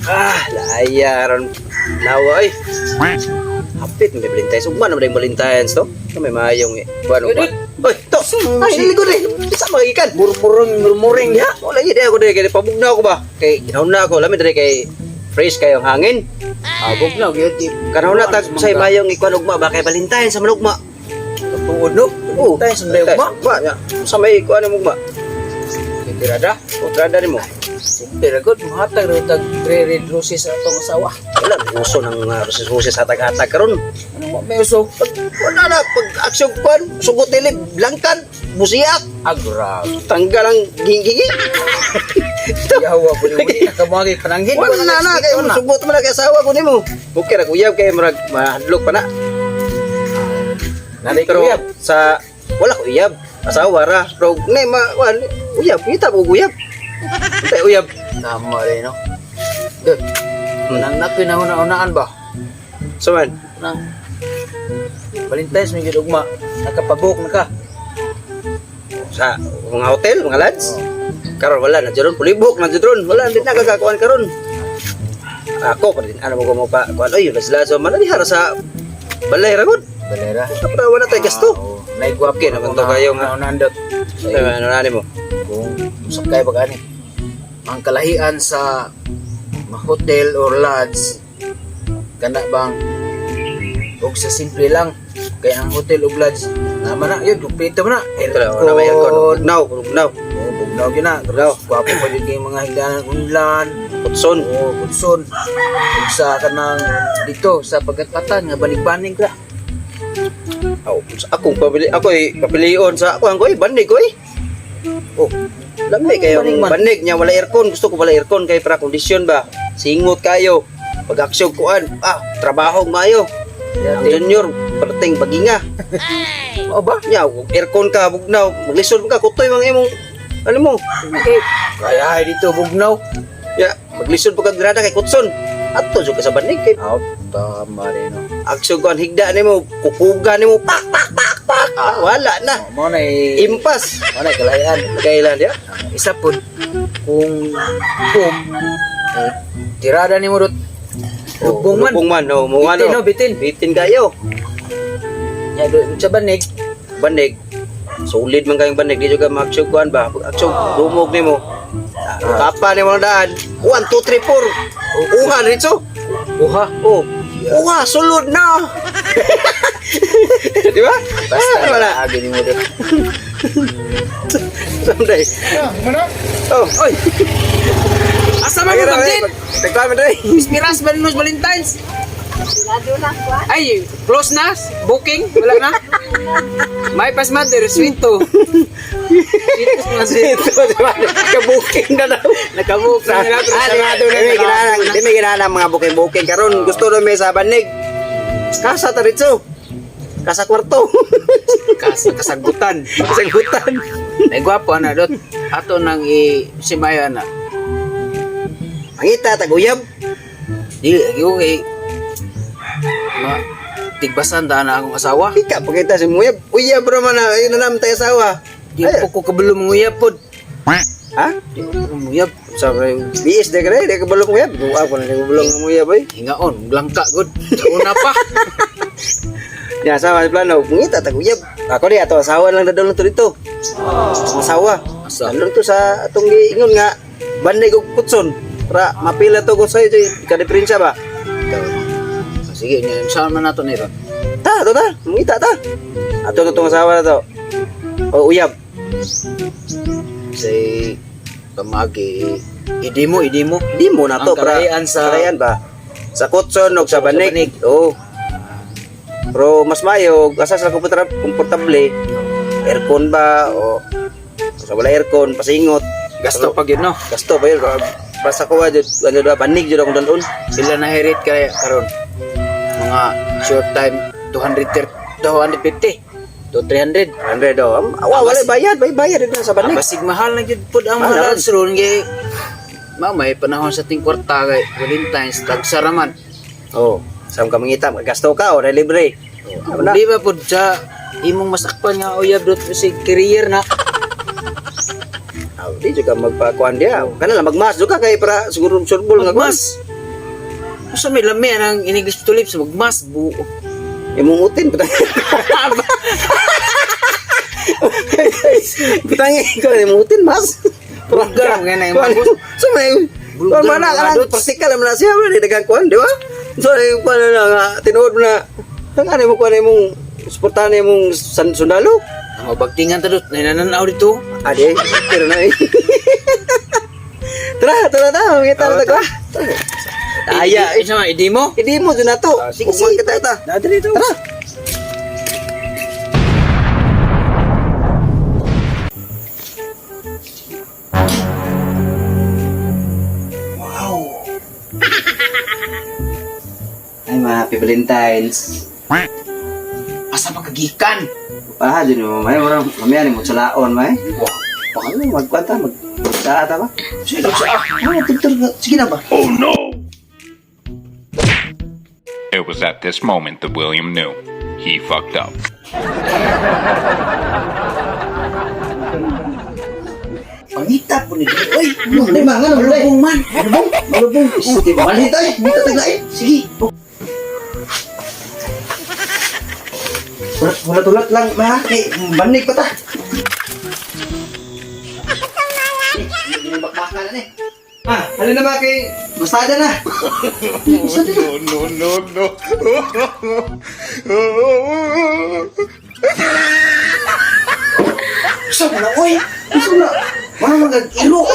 Ah, laya ron. Lawa ay. Hapit may Valentine's. Ugma na may Valentine's to. Ito may mayong eh. Buwan ugma. Oy, to. Ay, ligo rin. Sa mga ikan. Murmurong, murmuring Ya, wala yun. Ako diri kay pabugna ako ba? Kay ginahon na ako. Lami diri kay fresh kayo ang hangin. Abog na, gyud. Kanahon na tag say mayong ikuan ugma ba kay Valentine's sa manugma. Tuod no. Oo. Valentine's sa ugma. Ugma. Ya. Sa may ikuan ugma. Tirada. O trada nimo. Simple ra gud, muhatag ra tag 3 red roses sa atong asawa. Wala may uso ng roses-roses hatag-hatag karon. Ano mo may uso? Wala na pag aksyon kuan, sugot nila langkan, busiak, Ah, grabe. tanggal ang gingingi. Yawa po ni wala nakamuagi pananghin. Wala na kay sugot man na kay asawa ko nimo. Okay ra kuyab kay murag mahadlok pa na. Nanay Pero kuyab. sa wala ko uyab, asawa ra. Pero nay ma wan uyab, kita ko uyab. Tay uyab. Tama rin no. Good. Nang nakoy na una-unaan ba? So man, Nang Valentine's may gyud ugma. Nakapabook na ka. Sa mga hotel, mga lads. Karon wala na jud pulibok na jud ron. Wala din nagagakuan karon. Ako pa din ano mo ko mo pa kuan oy lasla so man ra sa balay ra gud. Balera. Pero wala tay gasto. Nay gwapo Okay, naman to kayo nga. Unaan dot. Ay, ano na nimo? Kung sakay ba gani. Ang kalahian sa hotel or lodge kana bang og sa simple lang kay ang hotel ug lodge naman na yun kumpleto man na. Wala na may aircon. Bugnaw, bugnaw. Oh, bugnaw gyud na. Bugnaw. Gwapo pa jud kay mga higdanan unlan. Kutson. Oh, kutson. Ug sa kanang dito sa pagatpatan nga banig-banig ra. Aw, sa akong pabili ako eh, papilion sa ako ang koy banig koy. Oh, Lami kayo Banig man. banig niya wala aircon. Gusto ko wala aircon kay para kondisyon ba. Singot kayo. Pag aksyon kuan, trabaho maayo. Ang junior parating baginga. O ba? Nya, kung aircon ka bugnaw, maglisod ka kutoy mga imong ano mo. Okay. Kaya ay dito bugnaw. Ya, maglisod pa kag grada kay kutson. Adto jud ka sa banig kay Aw, tama rin no. aksyon kuan higda nimo, kukuga nimo pak pak pak pak. Ah, wala na. Mo na Impas. mo na kalahian. Kailan ya? Isa pod kung kung eh, tirada ni mo dot lubong man. Lubong man, oh, mo Bitin, ano. no, bitin. Bitin kayo. Nya do sa banig. Banig. Solid man kayong banig. Di juga maaksyon kuan ba? Pag aksyon, dumog nimo. Kapa nimo ang daan. 1, 2, 3, 4. Uha, Ritso. Uha. Oh. Uha, sulod na. Di ba? Basta Ah, wala. agi ni mo dot. Someday. Oh, Oy. Asa man mo bandit? Tagtaman dre. Ispiras ba nimo sa Valentine's? Ay, close na? Booking? Wala na? May pas mother, sweet to. Sweet to mga sweet. Ito, di ba? Kabuking na daw. Nakabook na nila, pero Ah, sarado na di may nila. ginanang, di may ginanang mga booking-booking karon. Gusto na may sa banig. Kasa ta ritso. Kasa kwarto. Kasagutan. Kasagutan. Ay gwapo ana dot. Ato nang i simaya na. Mangita taguyab. Di yung eh ma tigbasan ta na akong asawa. Ika pangita si muyab. Uyab ra man na ayun na naman tayo asawa. Di po ko kabalo manguyab pod. Ha? Di po ko muyab. Sa biis de kare, di ka balong muyab. Duwa ko na di ka balong muyab ay. Hingaon, langka gud. Una pa. Ya sama plano, mangita taguyab. Ako di ato asawa lang dadulong to dito. Ang asawa. Asa? Dadulong to sa atong giingon nga banday og kutson. Para mapila to ko sa iyo ka diferensya ba? Sige, nya saan man nato ni ron. Ta, to ta, mangita ta. Ato to tong asawa na to. O uyab. Say pamagi idimo idimo. Di mo na to Ang kalahian sa- kalahian ba? Sa kutson og sa Sa banig. banig. Oo. Pero mas maayo asa sa komportable. Aircon ba o sa wala aircon pasingot. Gasto pa gyud no. Gasto pa yun. Basta ko jud ano ba banig jud akong dalon. Sila na hirit kay karon. Mga short time 230 250 to 300. 100 do. Awa wala bayad, bay bayad dito sa banig. Basig mahal na gyud pud ang Mahal mga na. lads ron kay ma may panahon sa ting kwarta kay Valentine's tagsa ra man. Oh. Sa ka mangita, magasto ka o libre. Ano na? Di ba pud sa imong masakpan nga uyab dot si career na. Aw, di jud ka magpakuan diya. Kana lang magmas jud ka kay para siguro surbol nga kuan. Magmas. Usa may lami ang in English tulips magmas buo. Imong utin putang. Putang ko imong utin mas. Bulgar, mga na imong Kuan, so may Bulgar, kuan man na mga kanang dots. practical man na siya man daghang kuan, di ba? So ay kuan na nga tinuod mo na ang ano mo kuan imong suportahan imong sundalo. Ang mabagtingan ta dot nananaw dito. Ade, pero na eh. Tara, tara ta, mangita na ta ko. Aya, Isa man idi mo. hindi mo dyan na to. Sige, Ugman sige. kita ta. Na diri to. Tara. Wow. Ay, mga happy Valentine's. Asa makagikan? Paha dyan mo, may murang mamaya ni mo tsalaon, may. Wow. Baka mo magkwanta, magsaa ta ba? Sige, sa Ah, tugtog na. Sige na ba? It was at this moment that William knew. He fucked up. Pangita po ni diri. Oy, Di ba, nga naman, malubong man. Malubong, malubong. Sige, malhin tayo. Mita taglain. Sige. Hulat-hulat lang, ma. Kay, banig pa ta. Bakbakan na eh. Ah, halin na ba kay Masada na. Masada na. No, no, no. Sa mo na oy. Gusto na. Wala mag-ilo.